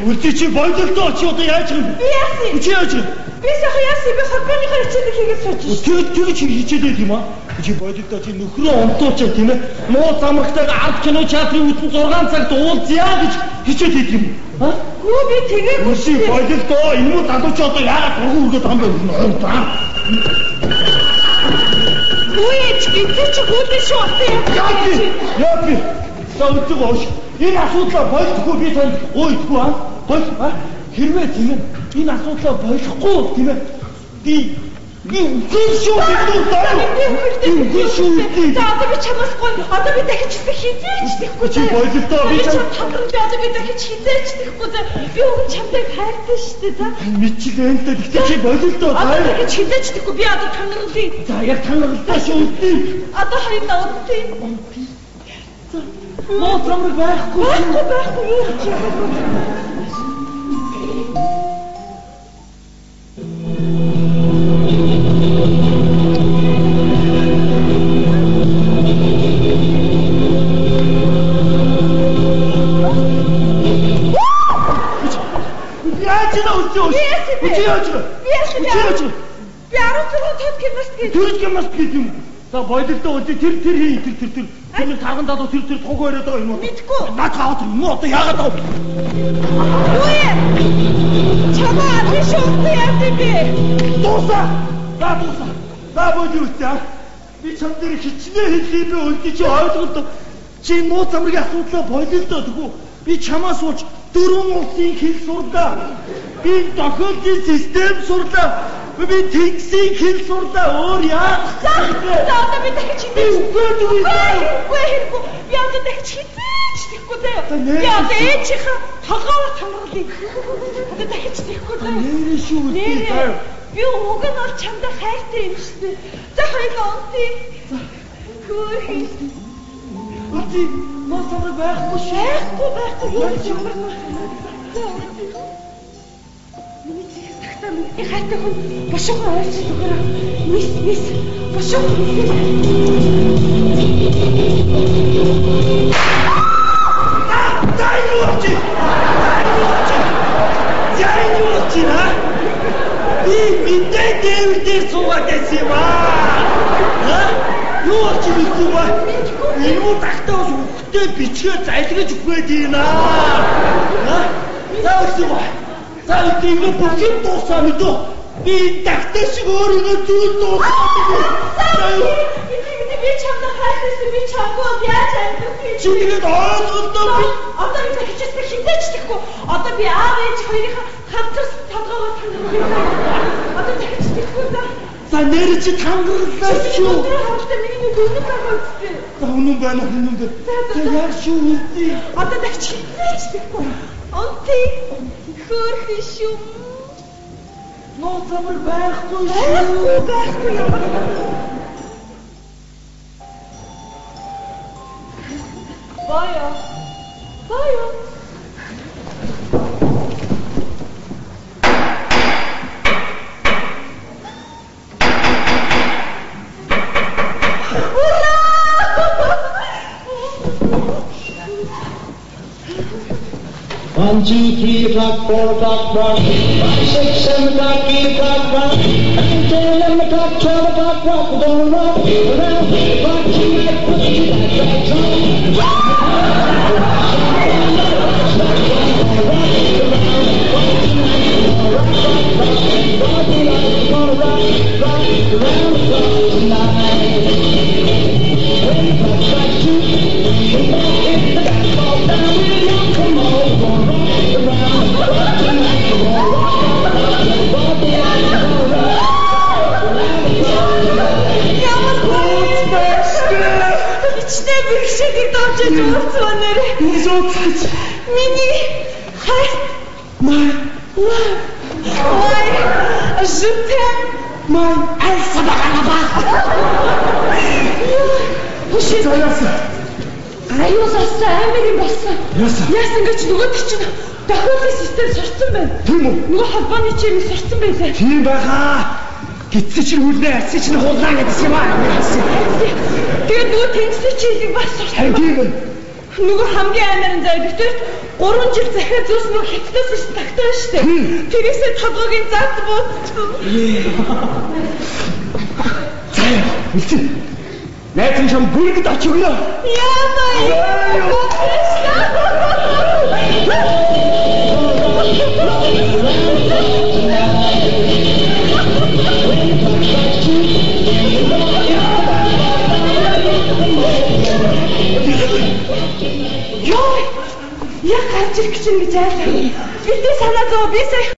Үлдээ чи бололтоо чи одоо яаж юм? Би яасан? Чи яаж юм? Би сайхан яасан? Би холбооныхоо хичээлийг хийгээд сууж шээ. Тэр чи хичээлээ тийм аа? Чи бололтоо чи нөхрөө онтуучаа тийм ээ? Нууц амрагтайгаа ард кино театрын үдэн 6 цагт уулзъя гэж хичээл хийдэг юм. Аа? Гүү би тэгээгүй. Чи бололтоо энэ муу залуу чи одоо яагаад дургу үргээд байгаа юм бэ? Үеч гинтээ чи гүйлээ шүү одоо яа. Яа би. За үлдэг оош. Энэ асуудлаа болдохгүй би танд өөдгүй аа. Бол аа. Хэрвээ тийм ээ энэ асуудлаа болохгүй тийм ээ. Би үгүй шүү гэдэг даа. Би үгүй шүү гэдэг. За одоо би чамаас гой. Одоо би дахиж хизээч тэхгүй. Чи бололтоо би чам талрал би одоо би дахиж хизээч тэхгүй. Би уг нь чамтай хайртай шүү дээ. За мэдчихлээ л дээ. Гэхдээ чи бололтоо за. Одоо дахиж хизээч тэхгүй. Би одоо танарлаа. За яг танарлаа шүү дээ. Одоо хоёулаа унтъя. За нууц амраг байхгүй. Байхгүй юу чи. Яаж нэ үлдээ? Чи яаж нэ? Би яаж нэ? Би 16 тод гимнаст гэж. Тэр гимнаст гэж юм. За бололтоо үлдээ тэр тэр хий тэр тэр тэр. Тэр нэг тарган залуу тэр тэр туг яриад байгаа юм уу? Мэдгүй. Наад аваад юм уу? Одоо яагаад байгаа вэ? Юу юм? Чамаа би шуурсан яа тийм бэ? Дуусаа. За дуусаа. За болов үлдээ. Би чам дээр хичнээн хэллээ бэ үлдээ чи ойлголтоо. Чи нууц амргийн асуудлаа бололтоо тэгүү. Би чамаас ууч 4 улсын хэл сурлаа. Би тохиолдлын систем сурлаа. Би тэнгисийн хэл сурлаа. Өөр яах вэ? За одоо би дахиж хизээч. Үгүй үгүй. Үгүй хэрэггүй. Би одоо дахиж хизээч тэхгүй заяа. Би одоо ээжийнхээ толгоогоор танарлаа. Одоо дахиж тэхгүй заяа. Нэрээ шүү дээ. Би уг нь бол чамдаа хайртай юм шүү дээ. За хоёулаа унтъя. Хөөхөн. Үлдээ нууц амраг байхгүй шүү. Байхгүй байхгүй. Юу ч амраг нууц амраг. За унтъя. Миний чихээс тагтаа миний хайртай хүн бушуухан ойрч өгөөрэй. Мис мис бушуухан мис. За юу чи? За юу чи? За юу чи? Би мэдээ дээвэр дээр суугаад байсан юм аа. Юу чи мэдгүй ба? Энэ үү тагтаа бас үхтэй бичгээ залгиж өгöd юм аа. За үлдээ ба. За үлдээ ингэ бүх юм дуусаа мэдөө. Би тагтаа шиг өөрийгөө зүйл дуусаа. За юу? Би чамд хайрласан би чамгүй яаж амьдрах вэ? Чи тэгээд ойлголтоо би одоо би дахиж хизээч тэхгүй. Одоо би аав ээж хоёрынхаа хамтарсан толгоогоор танарлаа. Одоо дахиж тэхгүй за. За нэр чи тангарлаа шүү. Тэр хамтдаа миний нэг үнэн байгаа үстэй. За үнэн байна үнэн дээр. За яар шүү үлдээ. Одоо дахиж хизээч тэхгүй. Унтъя. Хөөрхөн шүү. Нууц амраг байхгүй шүү. Байхгүй байхгүй. Баяа. Баяа. Ура! 1, 2, 3 o'clock, 4 o'clock, 1, 5, 6, 7 o'clock, 8 o'clock, 1, 9, 10, 11 o'clock, 12 o'clock, rock, we're gonna rock around the clock tonight, put your lights on. Rock around the clock tonight. When the clock strikes 2, we're gonna hit the dance floor down with you. Come on, we're gonna rock around the clock tonight. We're gonna rock, rock, rock, rock, rock, around the clock tonight. Ямар гоё. Ичнэ бэрхшээлийг давж уулзсан нэрээ. Уулзаж. Миний хайр. My love. My je t'aime. My Elsa. Хөшөө. За яасан? Аюул болсон, амар юм болсон. Яасан? Яасан гэж нөгөөд чинь тохиолдлын систем сурцсан байна. Тийм үү? Нөгөө холбооны чимээ сурцсан байлаа. Тийм байгаа. Гитсэн чинь хүлнэ, арьсан чинь хуллаа гэдсэн юм аа. Тэгээд нөгөө тэнцлийн чийлийг бас сурцсан. Харин тийм үү. Нөгөө хамгийн аймаар нь заяа битэрт 3 жил захиа зөөсөн нөгөө хятадаас ирсэн тагтаа шүү дээ. Тэрээсээ толгойн зад буудсан. Заяа, үлдэн. Найз нь чам бүргэд авч өгнө. Яамаа. Йоо! Яг гарч ирэх гэж юм гэж айлаа. Битээ санаа зов би сая